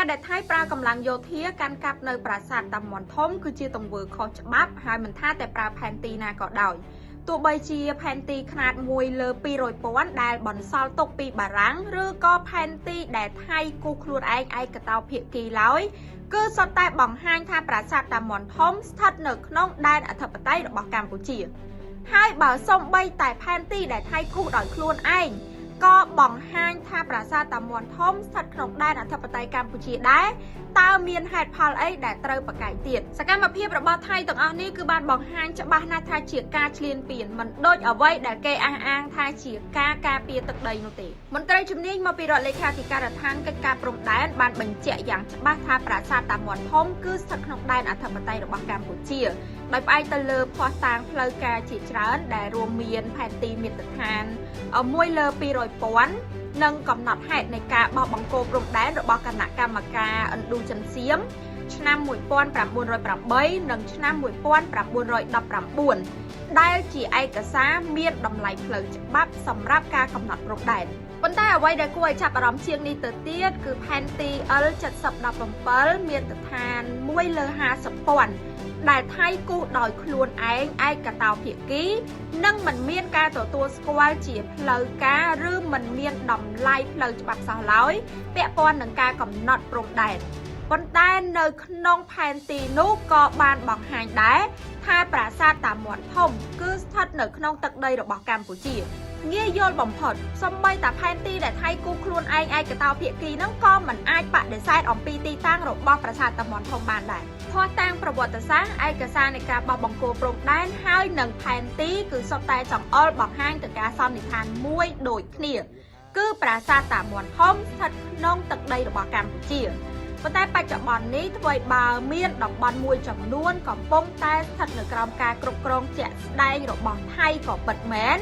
ការដែលថៃប្រើកម្លាំងយោធាកាន់កាប់នៅប្រាសាទតាមាន់ធំគឺជាទង្វើខុសច្បាប់ហើយមិនថាតែប្រើផែនទីណាក៏ដោយទោះបីជាផែនទីខ្នាត1លើ200ពាន់ដែលបន្សល់ទុកពីបារាំងឬក៏ផែនទីដែលថៃគូសខ្លួនឯងឯកតោភាគីឡើយគឺសុទ្ធតែបង្ហាញថាប្រាសាទតាមាន់ធំស្ថិតនៅក្នុងដែនអធិបតេយ្យរបស់កម្ពុជាហើយបើសំបីតែផែនទីដែលថៃគូសដោយខ្លួនឯងក៏បង្ហាញថាប្រាសាទតាមាន់ធំស្ថិតក្នុងដែនអធិបតេយ្យកម្ពុជាដែរតើមានហេតុផលអីដែលត្រូវប្រកែកទៀតសកម្មភាពរបស់ថៃទាំងអស់នេះគឺបានបង្ហាញច្បាស់ណាស់ថាជាការឈ្លានពានមិនដូចអ្វីដែលគេអះអាងថាជាការការពារទឹកដីនោះទេមន្ត្រីជំនាញមកពីរដ្ឋលេខាធិការដ្ឋានកិច្ចការព្រំដែនបានបញ្ជាក់យ៉ាងច្បាស់ថាប្រាសាទតាមាន់ធំគឺស្ថិតក្នុងដែនអធិបតេយ្យរបស់កម្ពុជាដោយផ្អែកទៅលើភស្តុតាងផ្លូវការជាច្រើនដែលរួមមានផែនទីមាត្រដ្ឋាន1លើ200ពាន់និងកំណត់ហេតុនៃការបោះបង្គោលព្រំដែនរបស់គណៈកម្មការឥណ្ឌូចិនសៀមឆ្នាំ1908និងឆ្នាំ1919ដែលជាឯកសារមានតម្លៃផ្លូវច្បាប់សម្រាប់ការកំណត់ព្រំដែនប៉ុន្តែអ្វីដែលគួរឲ្យចាប់អារម្មណ៍ជាងនេះទៅទៀតគឺផែនទី L7017 មានស្ថាន1លើ50ពាន់ដែលថៃគូសដោយខ្លួនឯងឯកតោភាគីនិងមិនមានការទទួលស្គាល់ជាផ្លូវការឬមិនមានតម្លៃផ្លូវច្បាប់សោះឡើយពាក់ព័ន្ធនឹងការកំណត់ព្រំដែនប៉ុន្តែនៅក្នុងផែនទីនោះក៏បានបង្ហាញដែរថាប្រាសាទតាមាន់ធំគឺស្ថិតនៅក្នុងទឹកដីរបស់កម្ពុជាងាយយល់បំផុតសូម្បីតែផែនទីដែលថៃគូសខ្លួនឯងឯកតោភាគីហ្នឹងក៏មិនអាចបដិសេធអំពីទីតាំងរបស់ប្រាសាទតាមាន់ធំបានដែរភស្តុតាងប្រវត្តិសាស្ត្រឯកសារនៃការបោះបង្គោលព្រំដែនហើយនិងផែនទីគឺសុទ្ធតែចង្អុលបង្ហាញទៅការសន្និដ្ឋានមួយដូចគ្នាគឺប្រាសាទតាមាន់ធំស្ថិតក្នុងទឹកដីរបស់កម្ពុជាប៉ុន្តែបច្ចុប្បន្ននេះថ្មីបើមានតំបន់មួយចំនួនកំពុងតែស្ថិតនៅក្រោមការគ្រប់គ្រងជាក់ស្ដែងរបស់ថៃក៏ពិតមែន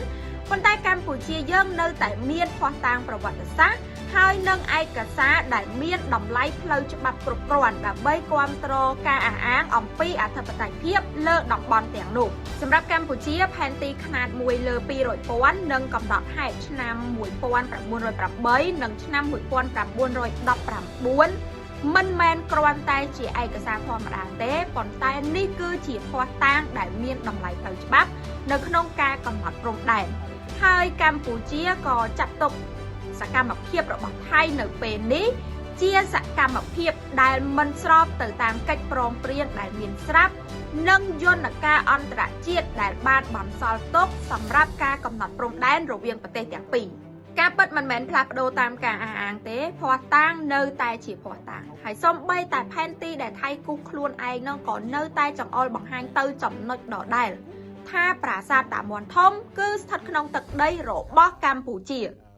ប៉ុន្តែកម្ពុជាយើងនៅតែមានភស្តុតាងប្រវត្តិសាស្ត្រហើយនិងឯកសារដែលមានតម្លៃផ្លូវច្បាប់គ្រប់គ្រាន់ដើម្បីគាំទ្រការអះអាងអំពីអធិបតេយ្យភាពលើតំបន់ទាំងនោះសម្រាប់កម្ពុជាផែនទីខ្នាត1លើ200ពាន់និងកំណត់ហេតុឆ្នាំ1908និងឆ្នាំ1919មិនមែនគ្រាន់តែជាឯកសារធម្មតាទេប៉ុន្តែនេះគឺជាភស្តុតាងដែលមានតម្លៃផ្លូវច្បាប់នៅក្នុងការកំណត់ព្រំដែនហើយកម្ពុជាក៏ចាត់ទុកសកម្មភាពរបស់ថៃនៅពេលនេះជាសកម្មភាពដែលមិនស្របទៅតាមកិច្ចព្រមព្រៀងដែលមានស្រាប់និងយន្តការអន្តរជាតិដែលបានបន្សល់ទុកសម្រាប់ការកំណត់ព្រំដែនរវាងប្រទេសទាំងពីរការពិតមិនមែនផ្លាស់ប្ដូរតាមការអះអាងទេភស្តុតាងនៅតែជាភស្តុតាងហើយសូម្បីតែផែនទីដែលថៃគូសខ្លួនឯងនោះក៏នៅតែចង្អុលបង្ហាញទៅចំណុចដដែលថាប្រាសាទតាមាន់ធំគឺស្ថិតក្នុងទឹកដីរបស់កម្ពុជា។